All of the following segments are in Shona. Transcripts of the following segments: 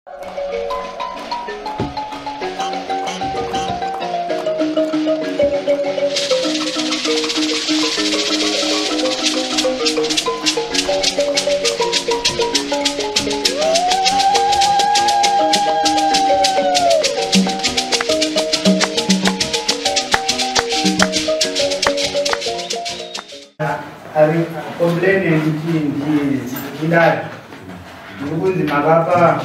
Ari complain ndidai ndikunzi makapa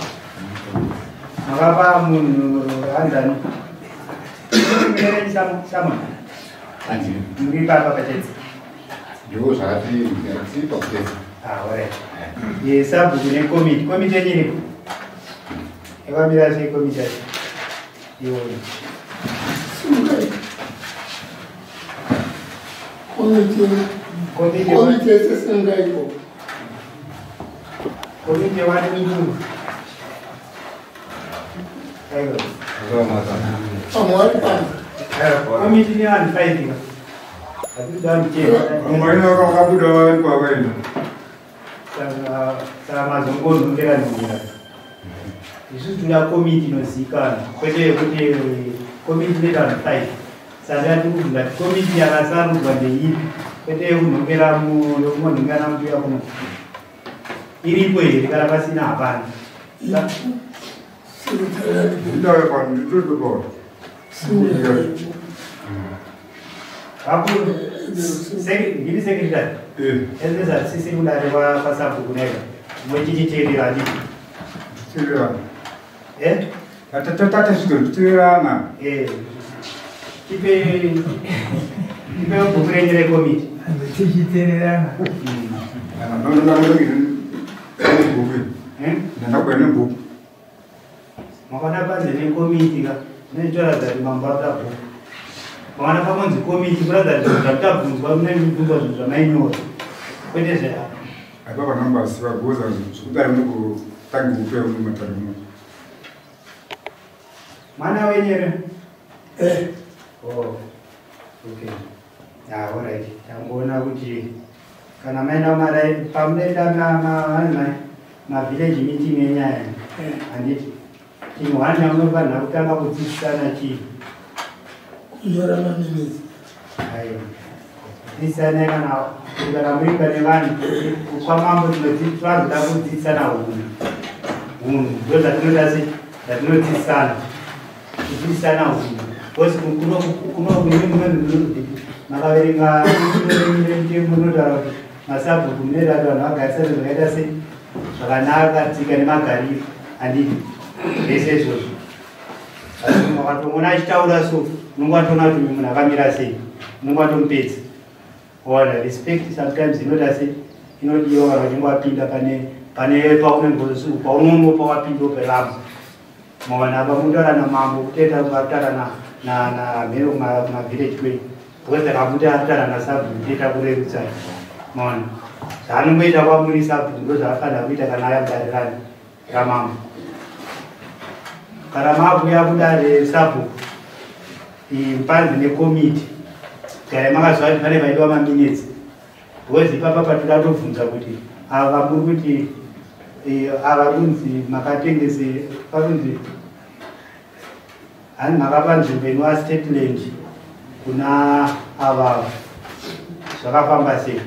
munhu hanzani sama muri papa pachedzi ndiwo zvakati tiri pakutedza. Alright. Yesabhuku nekomiti, komiti yenyu iripo yakamira sei? Komiti yacho iyoyo komiti Komiti yesesengaiko. Komiti yewati mukuru aiwa. Vamwe vari panze. Komiti nevanhu 5 ka hatikuda muchena. Vamwe vakabuda vari kwavaenda. Saka mazongonhongera nhongera. Isusu tinoda komiti inozivikanwa, kwete yekuti komiti ine vanhu 5. Saka tiri kubvunza kuti komiti yakasarudzwa ndeipi, kwete yekunhongera yokungonhongera mbuya kuno. Iripo here? Kana pasina, hapana. Nditaure pano, nditori pauri. Vakuru, ndini secretary. Ezveza tisisiri kudare kwasabhuku nega mochichiteerera, handiti? Titererana. Eh? Tatasvika titererana. Eh, tipe bhuku renyu rekomiti. Tichiteererana. Bhuku. Eh? Ndandakauya nebhuku. Makaona panze nekomiti ka, zvinotoratidza kuti mambo akuda bhuku. Makaona pamonzi komiti, kuratidza kuti zvinhu zvakutabvunzwa, munebvunzwa zvinhu zvamainyora, kwete zve Apa panambasiva goza zvekudai munokutange kupewa mumatare muno. Mwana wenyere? Eh. Oh, okay. Ah, alright. Tangoona kuti kana maenda marai pamunoenda mavillage meeting enyaya, handiti chinhu one chamunofanira kutanga kudzidzisana chii? Kunyora maminitsi. Aiwa, kudzidzisana kana kuti kana muri pane vanhu kwamambo, tinoda kudzidzisana hunhu. Hunhu ndo zvatinoda se zvatinodzidzisana, kudzidzisana hunhu, because kuno makaverenga mutemo unotaura kuti masabhuku munoita kuti vanhu vagarisane zvakaita se zvakanaka, tsika nemagariro, handiti? Zvese izvozvo. Asi wakatomona achitaura so, unonge watoona kuti uyu munhu akamira sei, unonge watomupedza. Ona, respect sometimes inoita se inodiwa kana uchinge wapinda pane paunenge paunongopa wapinda pevamwe. Maona, apa mutaura namambo, kuteta kutaura namhero kumavillage kwenyu, because akamuti aritaura nasabhuku, kuteta kurerutsa. Maona, zvaanongoita kwamuri sabhuku ndo zvaafanira kuita kana aya mudare rani ramambo. Kana maakuuya kudare sabhuku, panzi nekomiti, garai makaziva kuti pane paidiwa maminitsi, because ipapa patoda tobvunza kuti ava muri kuti ava kunzi makatengese, pakunzi hani makapa nzvimbo inova state land kuna ava, zvakafamba sei,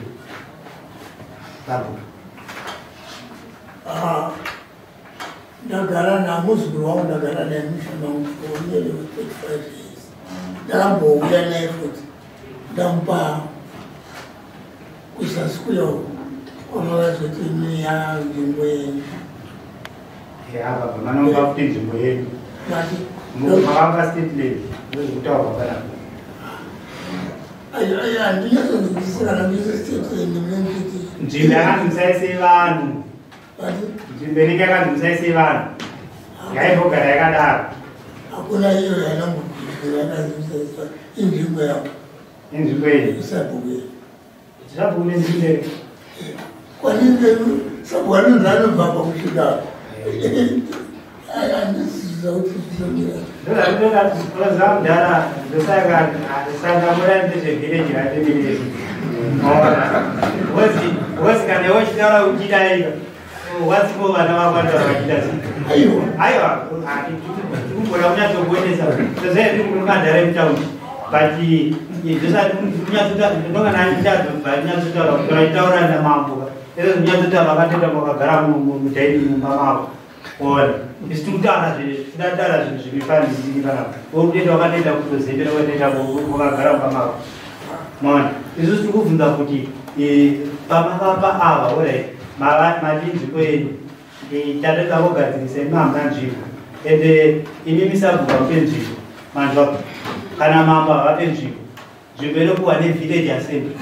sabhuku? Ah, ndagara namuzukuru wangu, ndagara naye musha mangu for nearly 35 years. Ndakambouya naye futi, ndamupa kuzasi kuya uko kwamavazoti miya nzvimbo yenyu. Apa pamanopa futi nzvimbo yenyu. Mati? Makapa state land, ndozvekutaurwa panapa. Handinyatsonzwisisa kana muise state land munengeti. Nzvimbo yakanzi musaise vanhu. Mati? Nzvimbo inenge yakanzi musaise vanhu ngaimbogara yakadaro. Hakuna iyo yanambobvira yakazimusaisa, inzvimbo yavo. Inzvimbo yenyu? Sabhuku yedu. Sabhuku nenzvimbo here? Kwanini sabhuku anonzi anobva pakusvika, handisiza kuti zvinomira. Ndozvakutoza mudhara, ndosaka saka mura ndezvevhireji ratemirezi, because kana iwe uchitaura uchidaika, wasipo vana vako vanotaura vachiita sei? Aiwa. Aiwa, tikumbona kunyatsokuonesa sezvairi mumadhara emutaundi, but ndosati kunyatsotaura kuti vaitaura namambo ese kunyatsotaura vakatoita vakagara mudaini mumba mavo. Ona, isi tikutaura, tidataura zvinhu zvimifanizini panapa. Okutoita wakatoita kutozembera, wakatoita wakagara mumba mavo. Maona, isusu tiri kubvunza kuti pamakapa ava, alright, mati nzvimbo yenyu, tatoda kugadzirisa, imi hamuna nzvimbo, ende imi misabhuku hamupe nzvimbo. Manzwa? Kana mambo havape nzvimbo. Nzvimbo inopuwa nevillage assembly.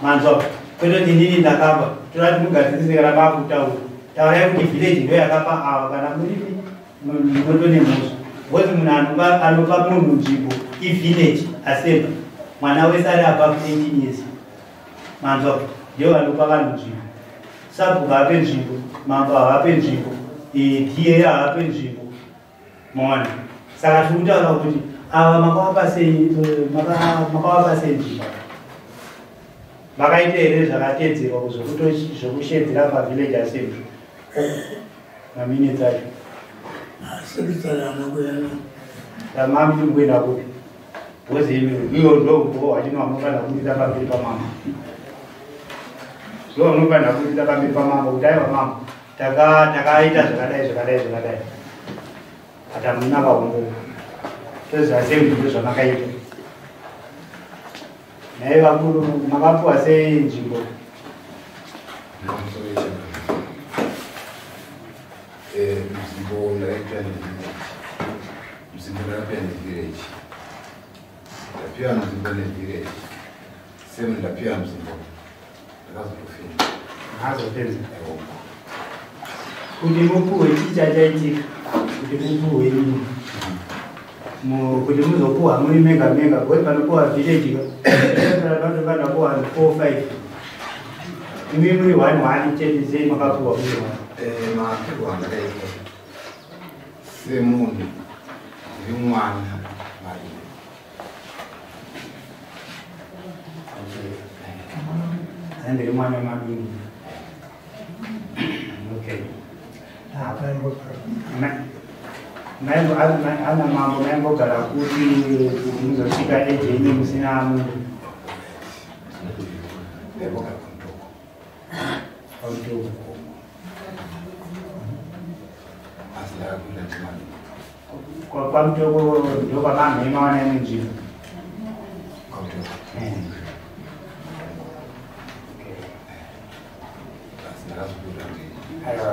Manzwa? Kwete kuti inini ndakapa. Torati mugadzirise. Kana makutaura, taurai kuti village ndo yakapa ava. Kana muripi munotone mhosva, because munhu anopa munhu nzvimbo ivillage assembly. Mwana wese ari above 18 years, manzwa, ndivo vanopa vanhu nzvimbo. Sabhuku havape nzvimbo, mambo havape nzvimbo, DA havape nzvimbo. Maona? Saka tiri kutaura kuti ava makavapa sei? Makavapa sei nzvimbo? Vakaita here zvakatedzerwa zvokushedzera pavillage assembly, maminutes acho? Secretary anokuenda. Tamami, tiri kupi? Because iwo ndo hwachino vamunofanira kuburitsa pamberi pamambo, ndo vamunofanira kuburitsa pamberi pamambo kuti aiwa mambo, takaita zvakadai, zvakadai, zvakadai, but hamuna vaumbo. Toziva sei kuti ndo zvamakaita? Nai vakuru, makapuwa sei nzvimbo? Pamusoro yechakana, nzvimbo ndakaita nevillage, nzvimbo ndakapiwa nevillage, ndapiwa nzvimbo nevillage. Semu ndapiwa nzvimbo, ndakazotofenda. Mazopedza kuti mupuhwe, chii chachaitika kuti mupuhwe imi? Kuti muzopuhwa muri mega mega, because panopuhwa village panofanira kuwa 4 5, imi muri 1 1 chete. Sei makapuhwa muri 1? Mapirwo andakaita semunhu, ndiri mwana mariri. Ndiri mwana madini? Okay. Ana mambo, maimbogara kuti kuti muzosvika age yenyu musina munhu? Ndaimbogara kuMutoko. PaMutoko. Asi ndakakuita ndimani. KwaMutoko ndokwamamhema wana imwe nzvimbo? KwaMutoko. Asi ndakazokuita ndi Aiwa,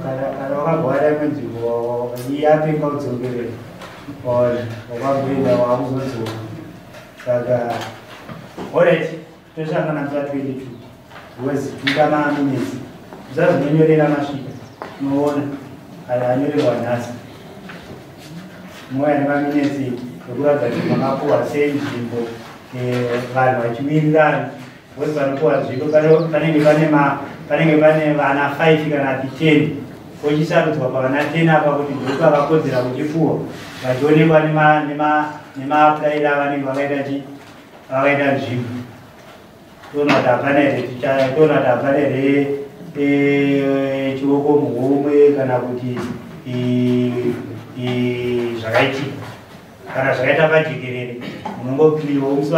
kana wakagwara imwe nzvimbo yapenga udzokerera, ona wakamboenda wakuzodzoka. Saka alright, tosangana musa 22, because toda maminutes. Musazvinonyorera masvika, unoona anyorerwa nhasi, mouya nemaminutes ekuratidza kuti makapuwa sei nzvimbo, vanhu vachiwirirana. Because vanopuwa nzvimbo panenge pane vana 5 kana kuti 10, vochisarudzwa pavana 10 apa kuti ndopakakodzera kuchipuwa, vachionekwa nemaapuraira avanenge vakaita chi vakaita nzvimbo. Toona kuti hapana here, toona kuti hapana here chioko muhomwe kana kuti zvakaitika kana zvakaita pajekerere, munongokliwa musi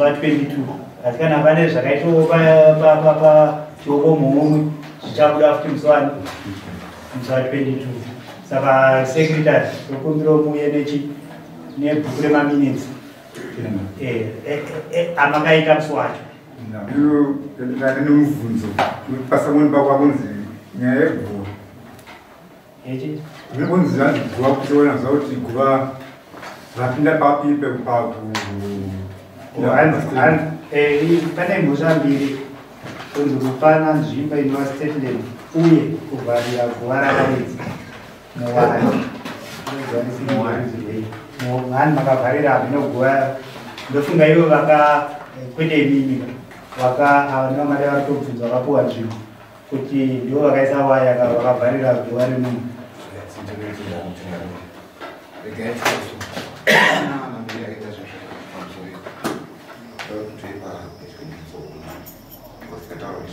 wa22. Asi kana pane zvakaitawo pachioko muhomwe, zvichabuda futi musi wani, musi wa22. Saka secretary, tokumbirawo muuye nechi nebhuku remaminutes amakaita musi wacho. Ndane nemubvunzo. Pasamoni pako akunzi nyaya yeguva. Echi? Zvinonzi zvanzi guva, kuchiona zva kuti guva rapinda papi pekupaku. Pane mhosva mbiri, kunzi kupana nzvimbo inova state land uye kuvharira guva rakaredza muwani. Hani makavharira hamino guva. Ndofunga ivo vaka, kwete imimi, vaka ava nevamari vari kutobvunza vakapuwa nzvimbo kuti ndivo vakaisa waya vakavharira guva remunhu. Regai tisu mambiri akaita zvinhu pamusoro toipa tikataura.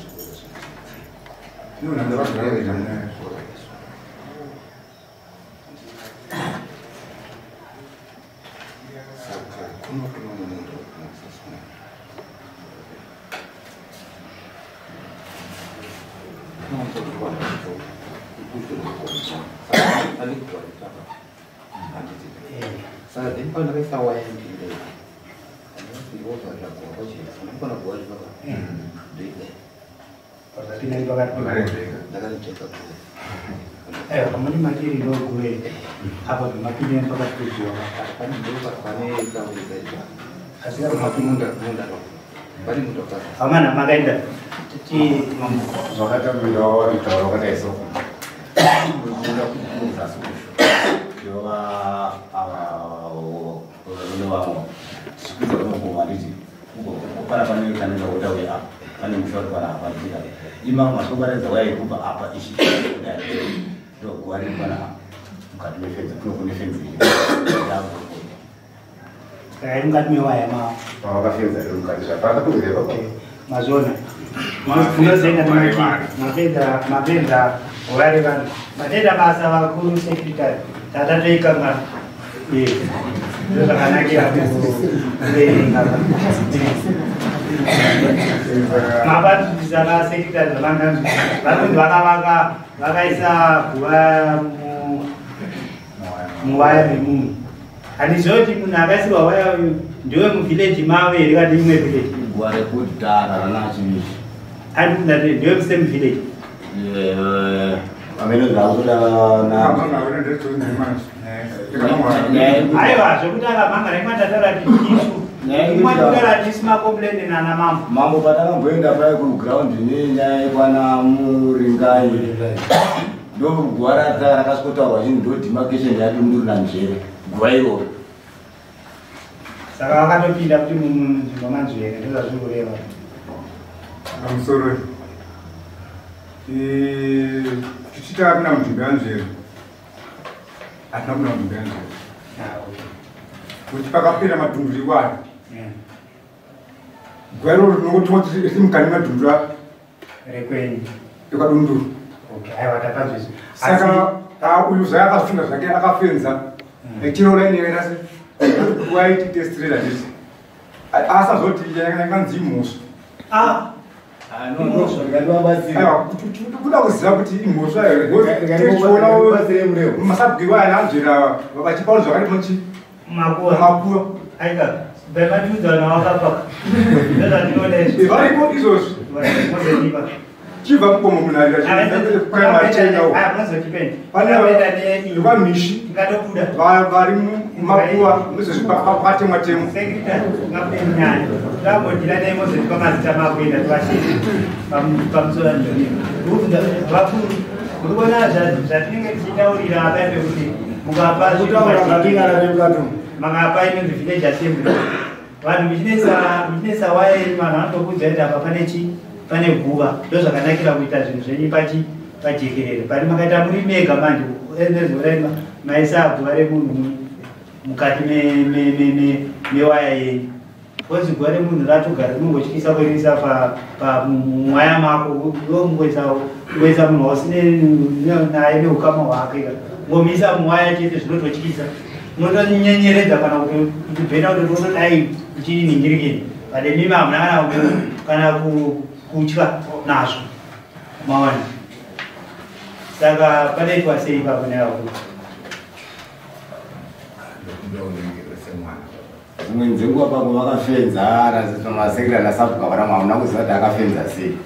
Saka then pandakaisa waya ndinde andinozivovarira guva pachena ndikona guva ripapa ndoidai ndakaricheka guva aiwa mune matiri ndoguve apa mapinda pakati peguva pane asi pane munda amana makaenda zvakatambira waritaura wakadai so munda muzasi kusho yova ava varume vamwe zvikudza kunogoma nditi pana pane kanenge kuda uye apa pane musha uri pana apa ndika ima masobaradza waya kubva apa ichi kudai ndoguva riri pana apa mukati mefenzi kuno kune fenzi saka mukati mewaya mavo pavakafenza riri mukati zvapanga kureva mazvona munozenga mapedza mapedza vari vanhu matenda basa vakuru secretary tatatoikanga ndo zvakanakira kuverenga mabatisa vasecretary zvavanganzi vari kunzi vakavaka vakaisa guva muwaya memunhu handizoti munhu akaisirwa waya uyu ndewe muvhileji mavo here kana imwe vhileji guva rekudhara ranachivishi andikundati ndewe musame village amene zvakuda aiwa zvekuti akamhanga nemwatataura tiisu imwatataura tiisu makompleni nana mambo mambo patakamboenda paya kuground nenyaya yekwana muringai ndoguva rata rakasikotaurwa chinhu ndo demarcation yadunduru nanzvere guva iroro saka vakatopinda kuti munzvimbo manzvere ndozvazviri kureva pamusoro tichiti takapinda munzvimbo yanzvere hatina kupinda munzvimbo yanzvere kuti pakapera madhunduru iwayo guva iroro rinongoti riri mukati madhunduru rekwenyu ekwadunduru aiwa tapanzvizvo saka uyu zvai akafunga zvake akafenza echiro rainevera waititestirera nditi asazoti yakanzi imhosva kuda kuziva kuti imhosva here masabhuku aya anzvera vachipa zvakati muchi makuva aika bematiudza izvi variko izvozvi chibva mukomo munharirakwamishi vari mumakuva nezvezvi pakatemwa temwa tambodira nemozotipa mazita makuenda tivashiri pamusoro vakuru muri kuona zvatinenge tichitaurira apa pekuti mukapa makapa inonzi village assembly vanhu muchinesa waya yenyu vanhu vanotokudza kuti apa pane chii pane guva ndo zvakanakira kuita zvinhu zvenyu pajekerere pari makaita muri mega manje enezorai maisa guva remunhu mukati mewaya yenyu kozi guva remunhu ratogara rinongotyisa kuririsa pamwaya mako iwe munhu wausine naye neukama hwake ngomisa muwaya chete zvinototyisa unotonyenyeredza kana kutibhena kuti unodai uchiningirikini but mimi hamuna kana kutya nazvo maona saka panoitwa sei ipapo nevakuru dzimweni dzenguva pamwe vakafenza masekera nasabhuka vana hamuna kuziva kuti akafenza sei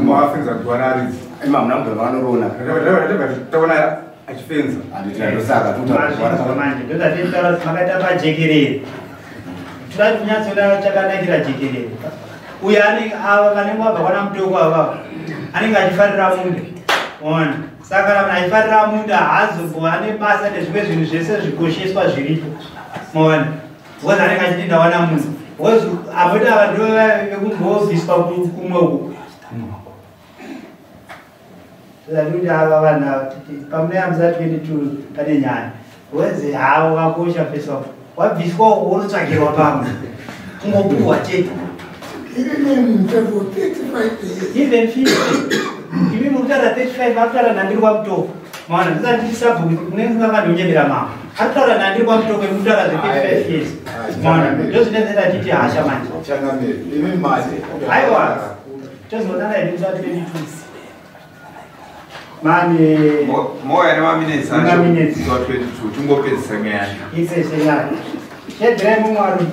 makafenza guva raridzi ima hamuna kubva vakanoroona taona achifenza handitandosaka manje ndozvatitaura kuti makaita pajekerere toda kunyatsoda chakanakira jekerere uyo ava vanenge vabva kwana mutoko avavo anenge achifarira munda ona saka kana munhu achifarira munda haazombova nebasa nezvimwe zvinhu zvese zvikosheswa zviripo maona because anenge achiti ndawana munda because avoti ava ndo vekumbobviswa kumwe uku kuti ava vanhu ava pamunoyamisa 22 pane nyaya wezi havo vakosha peswa wabviswa uku unotsvakirwa pamwe kungopuhwa chete even 50 imi murikutaura 35 akutaura nhandiri kwamutoko maona ndisati ndisabhuku munenge musingakandonyebera mambo Ari kutaura nandiri kwaMutoko, kutaura zve35 years. Maona, ndozvinoita titi hasha manje. Changamire, imi manje. Aiwa, tozoonana hedu musi wa22 mane. Moya nemaminitsi acho. Nemaminitsi. Musi wa22 tingopedzisa nyaya. Isese nyaya chedhirai mumwe.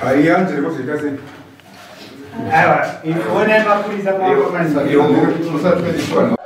Haiyanzire kozoita sei? Aiwa, onai mapurisa maoko manje. Musi wa22.